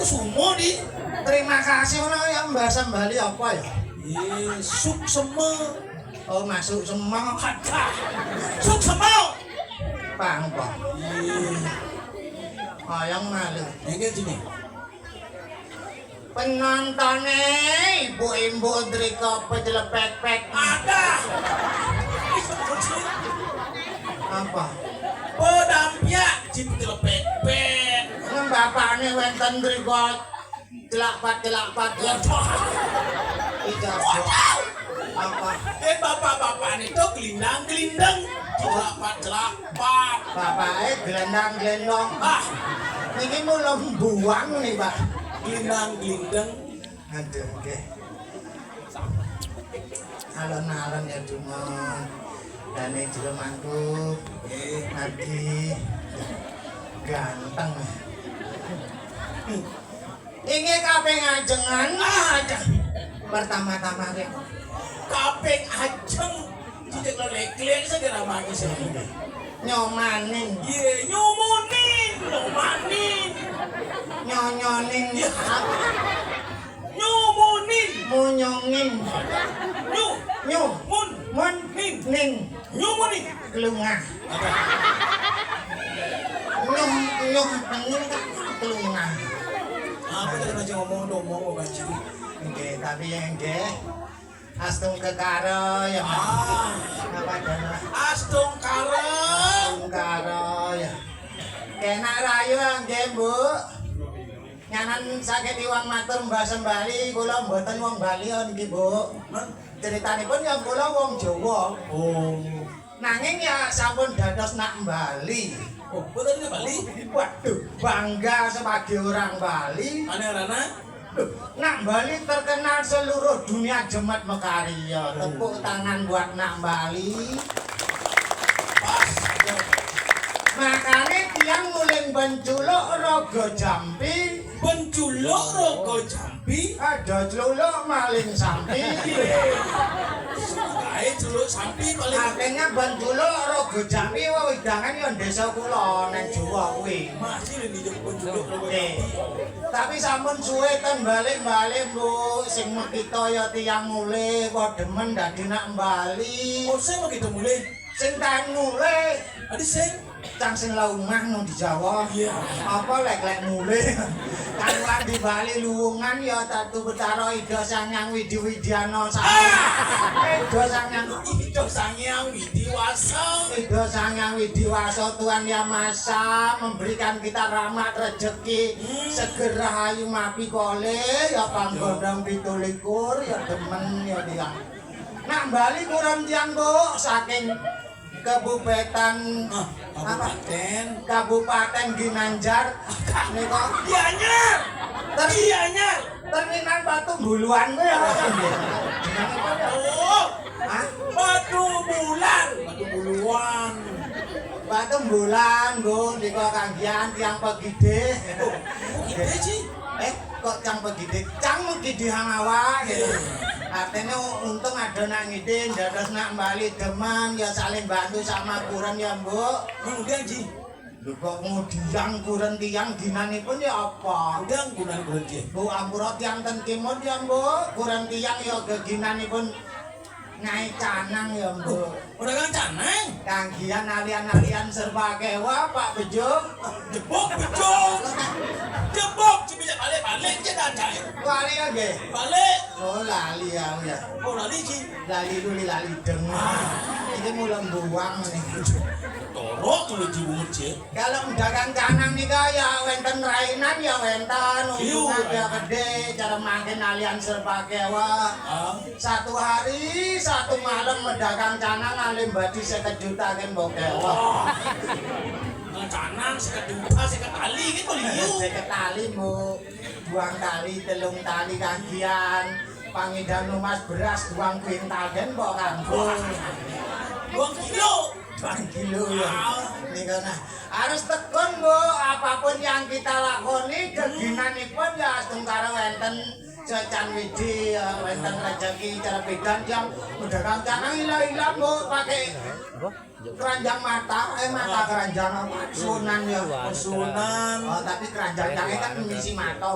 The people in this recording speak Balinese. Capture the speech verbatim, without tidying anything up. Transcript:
Sumo di. Terima kasih, ngono ya, bahasa Bali apa ya? Iya, suksema. Oh, masuk semua. Ada. Suksema. Paham, Pak? Iya. Hayang malu. Yang kayak gini. Penontonnya ibu-ibu driko pecelepek-pek. Ada. Apa? Pedampiak, cip celepek-pek. Kan bapaknya wenten driko celakpat-celakpat. Waduh. Tidak. Apa? Eh, bapak-bapak itu gelindang-gelindang. Celakpat-celakpat. Bapak, eh, gelendang-gelendong. Ah. Ini mau buang nih, Pak. Gelindang-gelindang. Aduh, oke. Alon-alon ya, Dumon. Dan ini juga mangkuk. Eh, lagi ganteng. Ini kaping ajengan. Ah, ada. Pertama-tama, ya. Kaping ajeng. Tidak lelek-lelek segera mati sendiri. Nyomanin. Iya, nyumunin. Nyomanin. Nyonyonin. Iya. Nyumunin. Munyungin. Nyu. Nyu. Mun. Mun. Nin. Nin. Nyumunin. Kelungah. Nyuh, nyuh, nyuh, kelungah. Apa tadi masih ngomong, ngomong, ngomong, Pak Haji? Oke, tapi yang, oke. Astungkara ya, Mas. Ah. Apa ada, Mas? Astungkara. Astungkara ya. Kenak rayu nggih, Bu. Nyanan sakit iwang matur mbah sembali, kula mboten wong Bali on nggih, Bu. Ceritanipun ya kula wong Jawa. Oh. Nanging ya sampun dados nak Bali. Oh, mboten nak Bali? Waduh, bangga sebagai orang Bali. Ane rana? Loh, nak Bali terkenal seluruh dunia jemet mekarya. Tepuk tangan buat nak Bali. Pas. Makanya tiang nguling penculuk rogo jampi. Penculuk rogo jampi? Ada celuluk maling sampi. Kae celuluk sampi paling. Akhirnya penculuk rogo jampi, wah, wedangan ya desa kula nang Jawa kuwi. Masih lho dijemput penculuk rogo jampi. Tapi sampun suwe ten balik-balik, Bu. Sing mekita ya tiyang mulih, kok demen dadi nak Bali. Oh, sing mekita mulih? Sing ten mulih. Adi sing? Cang sing laungan no di Jawa. Iya. Apa lek-lek mulih? Kan di Bali luwungan ya Tatu Betara Ida Sang Hyang Widi Widiana Sami. Ah! Ida Sang Hyang Ida Sang Hyang Widi Wasa. Ida Sang Hyang Widi Wasa Tuhan Yang Maha Esa memberikan kita rahmat rezeki. Hmm. Segera ayu mapi kole ya panggondong pitu likur ya demen ya tiang. Nak Bali kurang tiang, Bu, saking Kabupaten. Ah, apa? Kabupaten. Kabupaten Ginanjar. Nika. Gianyar. Ter- Gianyar. Terminal Batu Buluan kuwi apa, nggih? Oh. Hah? Batu Bulan. Batu Buluan. Batu Bulan, Bu, nika kanggian tiang pegidih. Oh, pegidih, Ji? Eh, kok cang pegidih? Cang megidihang awak gitu. Iya. Artinya untung ada nak ngidih, dados nak Bali demen, ya saling bantu sama kuren ya, Mbok. Kemudian, Ji? Lho, kok ngudiang kuren tiang ginanipun ya apa? Ngudiang kuren, kuren, Ji. Bu, ampura tiang ten kimud ya, Mbok. Kuren tiang ya geginanipun Ngai Canang ya, Mbok. Ora kan Canang? Kanggian alian-alian serba kewa, Pak Bejo. Jebok Bejo. Jebok sing bisa balik-balik, cek aja. Lali ya, nggih? Balik. Oh, lali ya, ya. Oh, lali, Ji. Lali luli lali deng. Ini mulai buang nih. Torok tuh, Ji, bungut, Ji. Kalau dagang canang nika ya wenten rainan ya wenten, iya, untungan ya rainan gede, cara makin alian serba kewa. Ah. Satu hari, satu malam medagang canang alim badi seket juta kan mbok kewa. Wah. Nah, canang seket juta, seket tali gitu, liu. Seket tali, Bu. Buang tali, telung tali kagian. Pangidam numas beras, buang kuintal kan mbok kanggo. Buang kilo. Bang kilo ya. Nika nah, harus tekun, Bu. Apapun yang kita lakoni, geginanipun ya astungkara wenten cecan widi, ya, wenten rezeki, cara beda yang udah kancana ilang-ilang, Bu, pakai keranjang mata, eh, mata keranjang apa? Sunan ya. Sunan. Oh, tapi keranjang kan misi mata.